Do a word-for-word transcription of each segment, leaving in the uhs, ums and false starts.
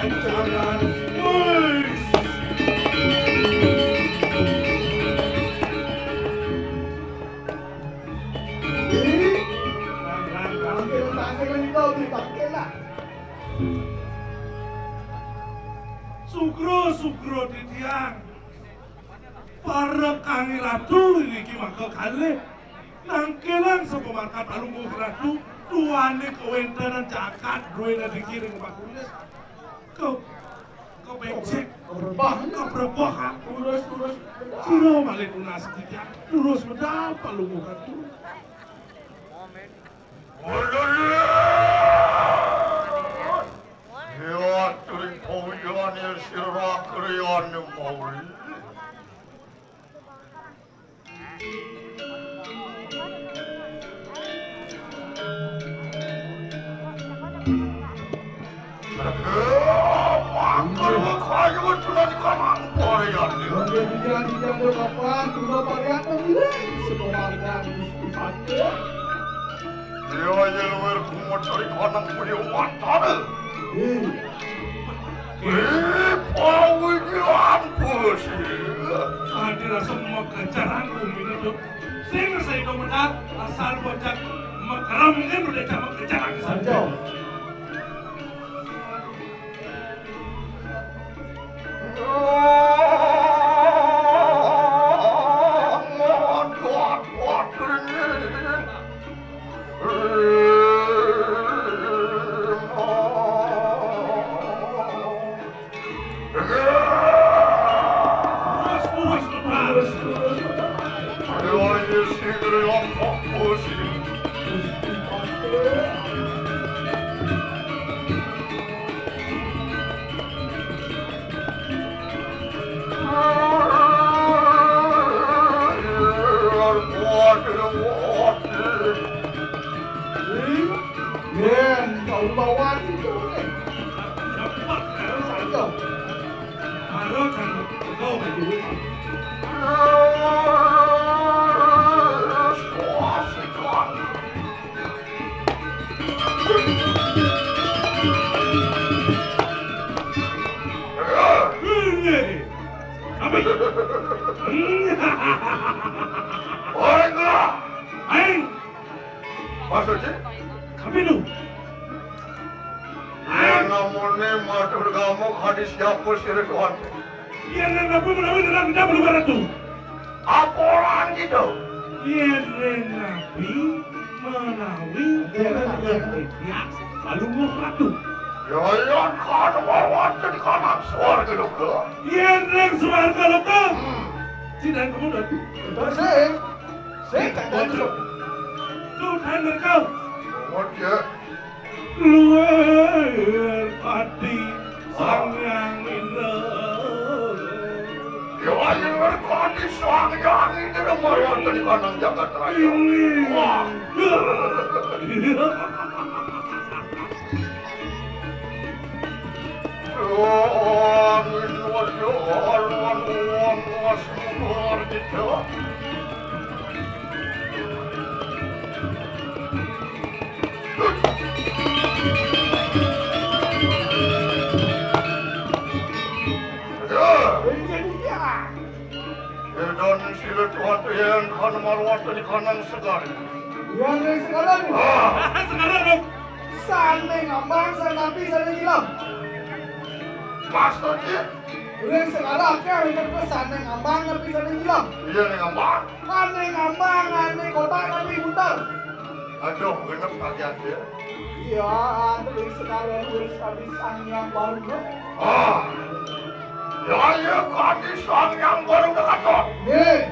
Jangan. Woi. Ih, tangkil, tangkil, tangkil lah. Sugro, sugro titiang. Parekangi ratu niki maka kalih. Nangkilan sapamarkan Palungguh Ratu, duaning kawéntenan jagat duwé nadiki ring pakulis. Ke, kebécék, kebrebah, kebrebah. Terus, terus. Sira malih tunas titiang, terus medal Palungguh Ratu. Aduh. Ya, turing pawiyané sira kriyane mawi. Mangkal kaya tulan kamang pawiyané. Iya, iya, iya, kapan tuna pariat nang ilang sekolah dan Déwa Yelwir kumocari kanang punya watara. Ih. Ih, pawigian pusi. Adi rasa makecaran umine tuh. Sing saya komentar asal bocah makeram kan udah cak makecaran saja. Yen, kau bawa itu, eh. Satu. Baru kan, kau berdua. Oi, Ngurah. Aing. Maksudnya? Kami nu. Yen namune matur kamu kadi siapa sira tuan? Yen nabi menawi tenang tidak perlu baratu. Aporan gitu. Yen nabi menawi tenang tidak lalu mau ratu. Ya, ya, kada mau wonten di kanan swarga loka. Yen ring swarga loka. Tidak kemudian. Betul sih. Sing tak ada. Tuhan berkau. Luwih ati Sang Hyang Indra. Luwih ati Sang Hyang Indra, mara tadi kanang jagat raya. Wah. Sang Indra, Indra, Indra, Indra, Indra. Edan sira tuhan tuyen kan marwata di kanang segari. Iya, ning sekarang. Ah. Sekarang, dong. Sane ngambang, sane napi, sane ngilang. Maksudnya? Ning sekarang, akeh, sane ngambang, napi, sane ngilang. Iya, ning ngambang. Ane ngambang, ane kotak, tapi muter. Aduh, genep kagian dia. Iya, anu, sekarang wis kami sang yang baru, no? Ah. Ya, ya, kami sang yang baru dekat, no? Nggih.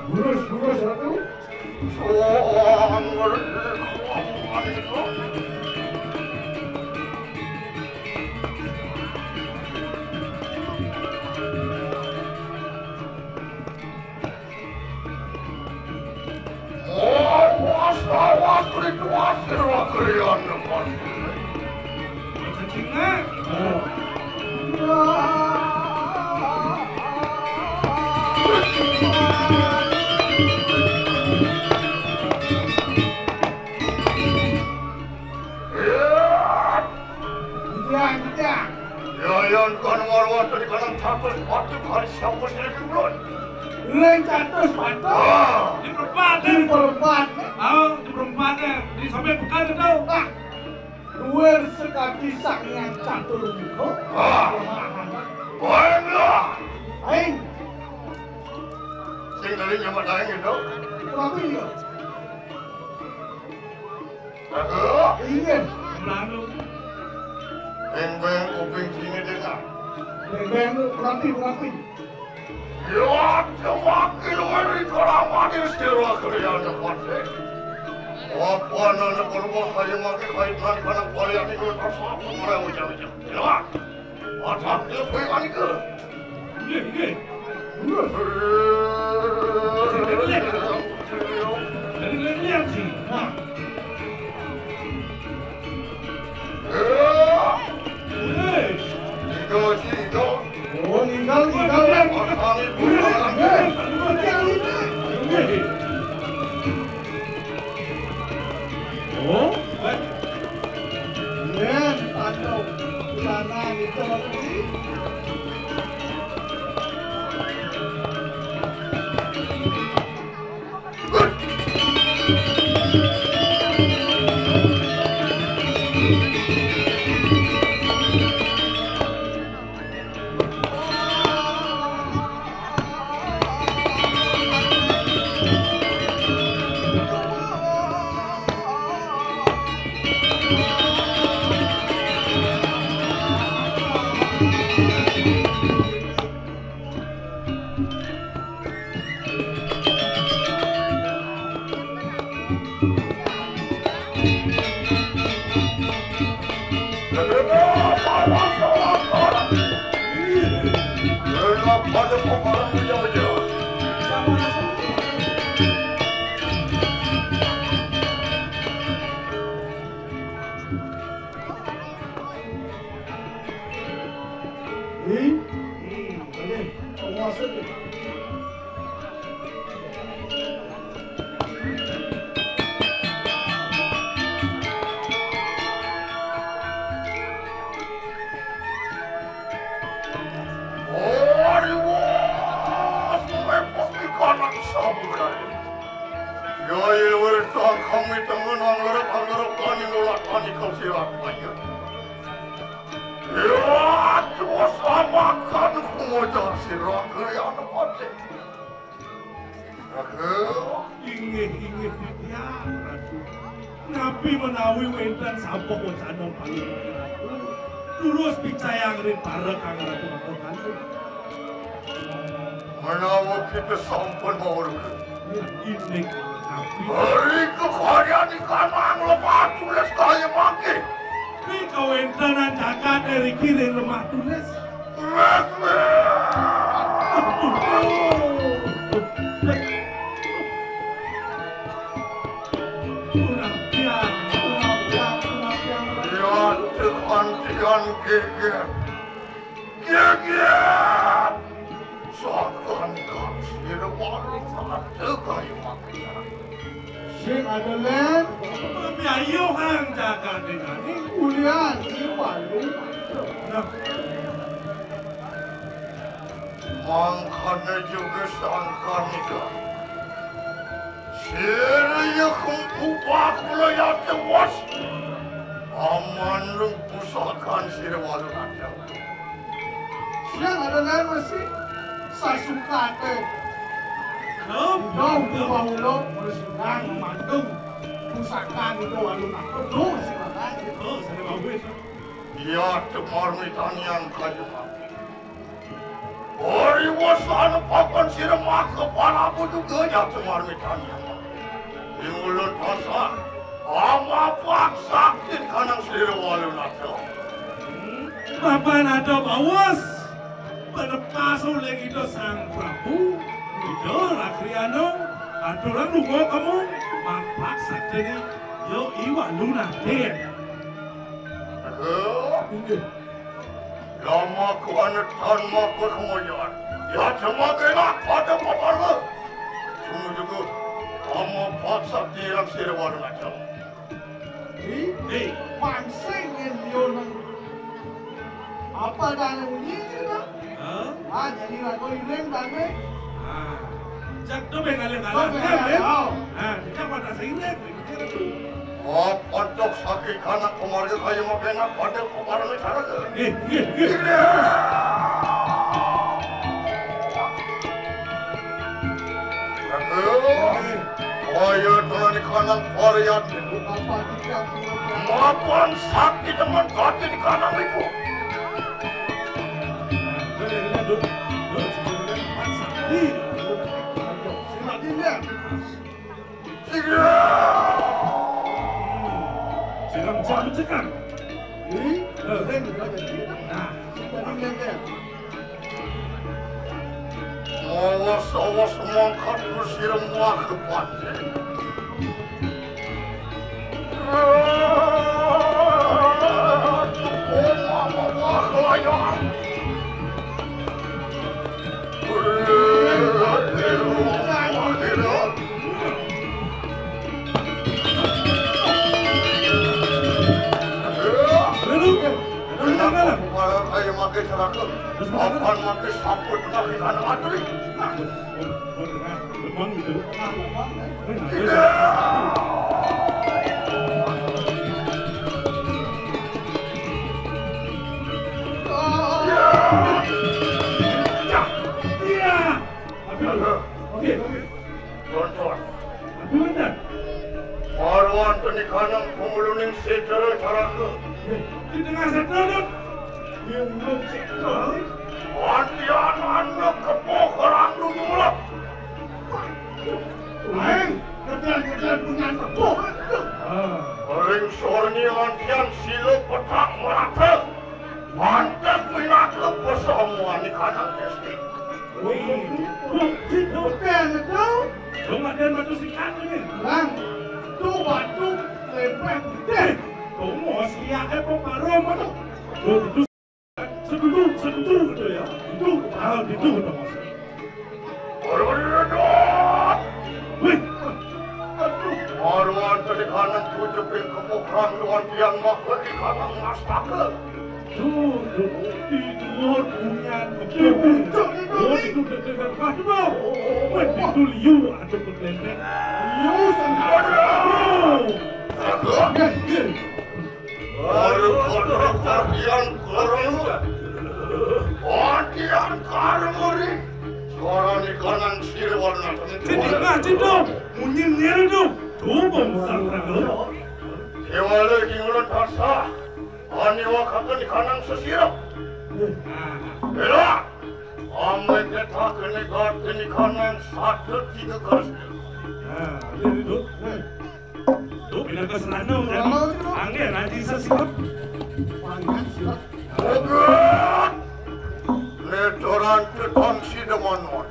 Lurus, lurus, Ratu. Wasir wakrian depan. Cacingnya. Iya, iya. Ya, yang kan warwa tadi kadang catus patut hari siapa sih dulu? Lain catus patut. Ah. Di perempat, di perempat. Oh, di perempat ya. Di sampai pekan itu. Nah, luar sekali sang yang catur itu. Ah. Aing lah. Aing. Sing dari nyaman aing itu. Tapi iya. Aduh. Iya. Lalu. Beng-beng kuping sini deh, nah. Beng-beng lu, berarti, berarti. Ya, semakin hari kelamaan ini sira kalian dapat, eh. Apa nana korban saya makin baik dan karena kalian itu tak sama orang ucap-ucap. Ya. Otak dia preman itu. Iya, iya. Jadi lihat sih. Nah. Itu sih itu. Oh, tinggal, tinggal. Otak itu. Oh, eh. Iya, dipantau. Sana gitu. Ih, hmm, ini penguasa nih. Ari wos mepok di kanan sabulan. Yai wertang kami tengen anggerep-anggerep kani ngulat kani kau sirat banyak. Ya, terus samakan kumodal sira kalian pate. Aduh. Inggih, inggih, titiang, Ratu. Napi menawi wénten sampun wacana paling Ratu? Terus picayang ring para kang Ratu mangko kantun. Menawi kita sampun mauruk. Inggih, napi? Hari kekaryan ikan ang lepas tulis kaya mangke. Ri kawéntenan jagat ri kiring lemah tulis. Iya, tekan-tekan geger. Geger. Sakan kasir wali satu kayu makan. Sing ada lén. Piyayuhan jagat dengan ini. Ulian, ini walu. Nah. Mangkana juga sangkan itu. Sira ya kempu bakula ya tewas. Aman lu pusakan sira walu ada. Siang ada lain masih sasukate. Dong, dong, dong, dong, mesti nang mandung. Pusakan itu walu nak. Tuh, silakan. Oh, saya mau. Iya, temar mitanian kayu mati. Ori wasan papan sira maka panabu juga ya temar mitanian. Ing ulun pasah, amapak sakti kanang sira walu nata. Papan ada bawas, penepas oleh kita Sang Prabu, kita Rakriano, aturan lunga kamu, mapak sakti ni. Yo, iwa luna ten. Aduh. Inggih. Lama ku ane tan maka kemoyan. Ya, cuma kena kata paparga. Cuma juga lama paksa tiang sira warna macam. Ih, ih, pansing ngen yo nang apa dane munyi sih, Bang? Hah? Ah, jadi rago ireng dane. Ah, cak to bengalih-alih. To bengalih-alih. Ah, cak pada sing ireng. Oh, pontok sakit kana keluarga kaya mau kena pada kepala negara. Eh, eh, eh. Aduh. Kaya tenan di kanang varian. Mapan sakit teman kaki di kanang ibu. Sila. Sila mencekam. Nah. Awas, awas, mangkat ku sira muah ke pantai. Ayo makai celaka. Apan makai samput makai anak atri. Tonton. Marwan tenikana panguluning setra caraka. Di tengah setra, Dut. Yang belum setra. Wantian anak kepoh randu nyulap. Lain, ketel-ketel punyan kepoh. Ah. Ring sorni wantian sila petang merata. Pantes pinaka pesamuan di kanang desti. Wih, bukti bukti itu. Lu ngatain batu sikat ini. Bang, tuh batu lempeng gede. Tuh mau siak apa parum tuh. Tuh, itu sekutu, sekutu gitu ya. Itu, ah, gitu gitu. Wih. Aduh, marwan tadi kanang tujuh ping kemukrang luar tiang makhluk di kanang mastaka. Duh, duh, di duur punyan. Duh, duh, duh, duh, duh, duh, duh, duh, duh, liu, aduh, keblendek. Liu, sendiri. Aduh. Baru kotor katian karung. Katian karung ori. Suara ni kanang sirwana. Cedina, cedina. Munyin nyeri tu. Tuh, bangsa. Kewala di mulut basah. Ani wakaken kanang sesira. Bela. Amai ketaken ikat keni kanang satu tiga garis. Nah, iya itu. Tuh, pinaka serana, kan? Serana, itu. Angin, aji sesirap. Pangan sirap. Oke. Letoran tetang si demonon.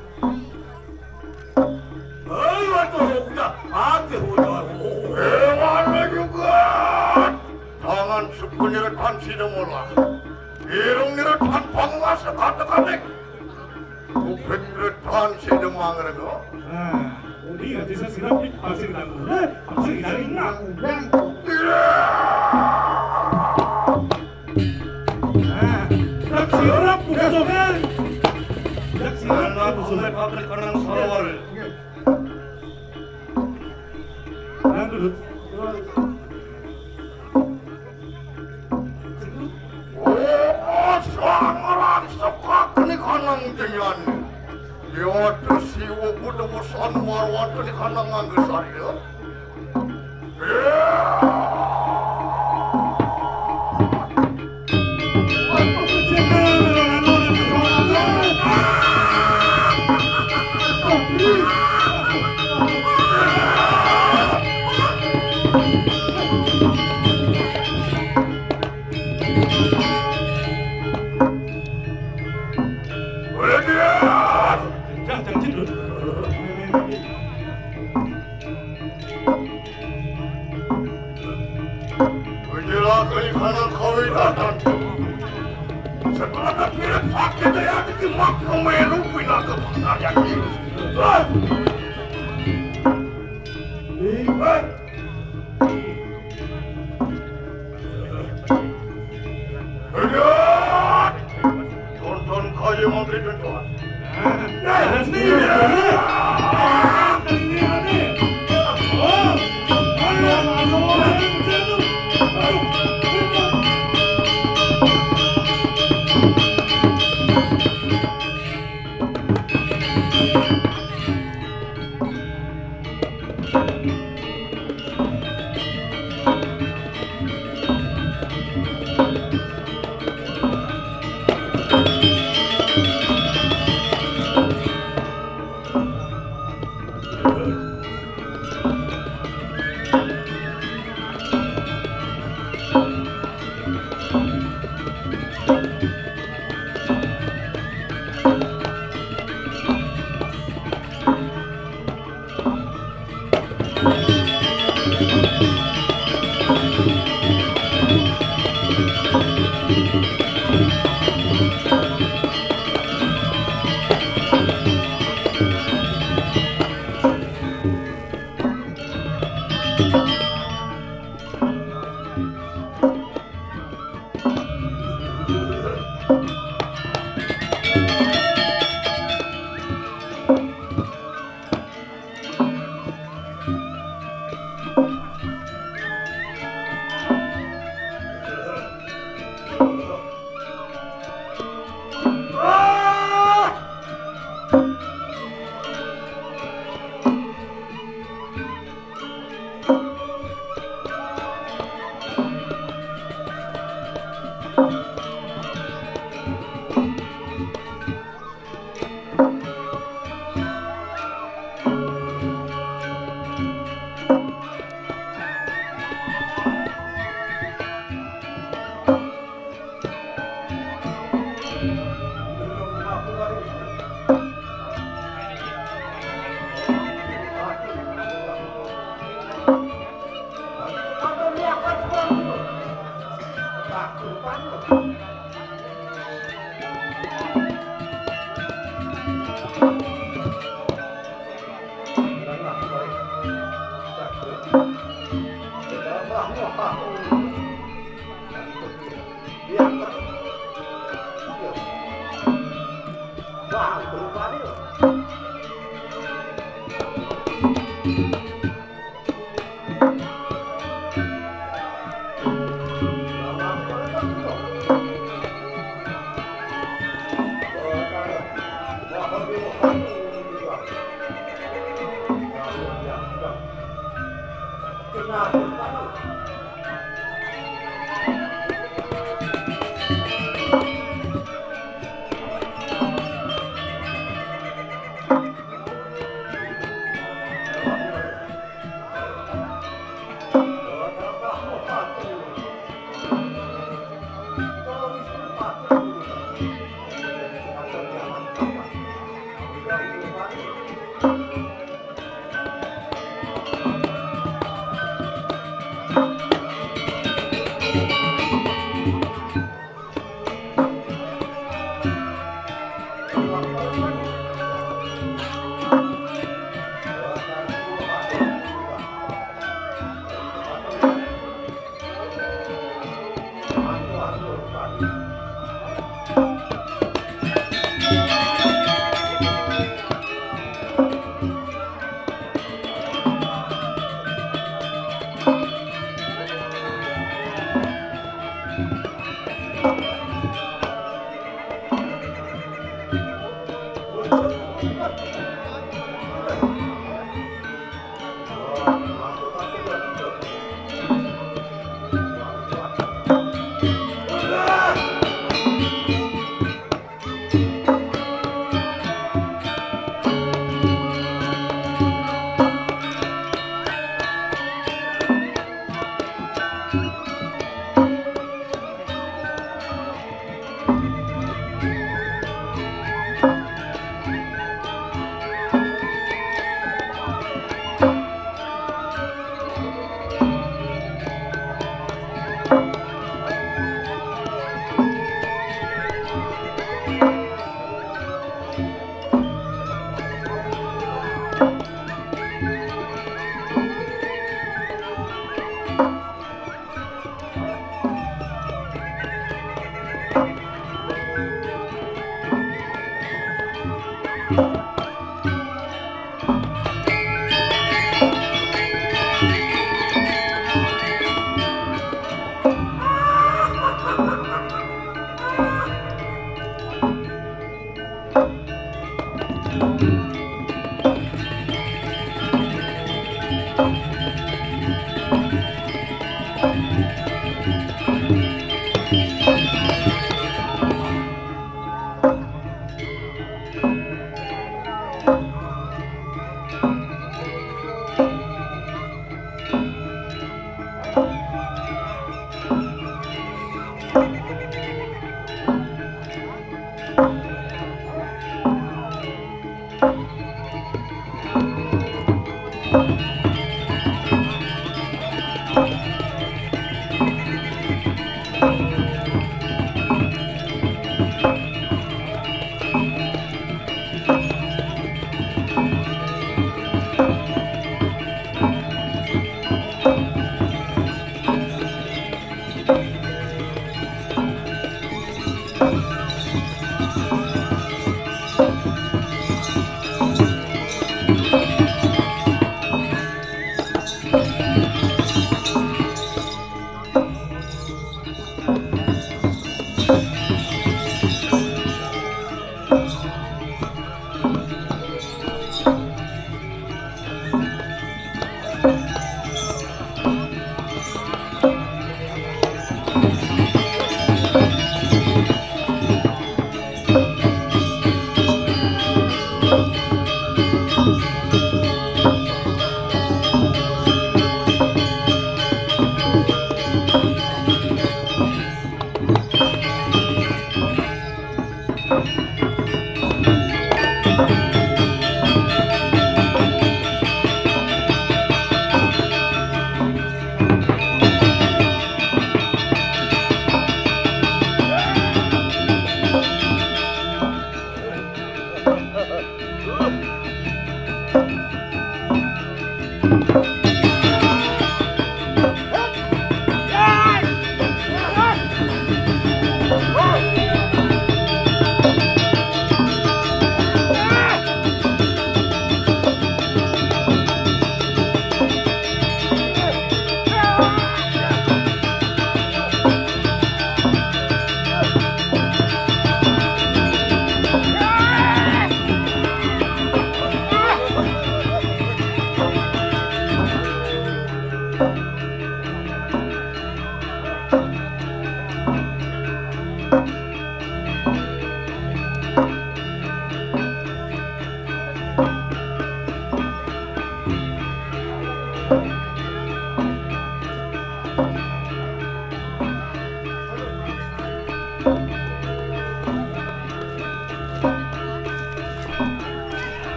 Hei, waktu udah, aku udah. Hewan juga. Tangan suku nyeretan si demola. Irung nyeretan panguasa kata-kata. Kuping nyeretan si demang rego. Nah, udi nggak bisa sirap di pasir tangguh. Eh, pasir dari nggak. Iya. Nah, tak sirap, bukan. Tak sirap, bukan. Anak kanang salawar. Nah, dulu. Oh, sangaran sekak ni kanang jenyan. Yo, ada siwa kuda bosan marwata ni kanang ngangge saya. Kali kana kawin na. Setelah nak mirip sakit ya, kita mak kemelu pindah ke mana ya? Lihat. Lihat. Tonton kaya mangkrik tuan.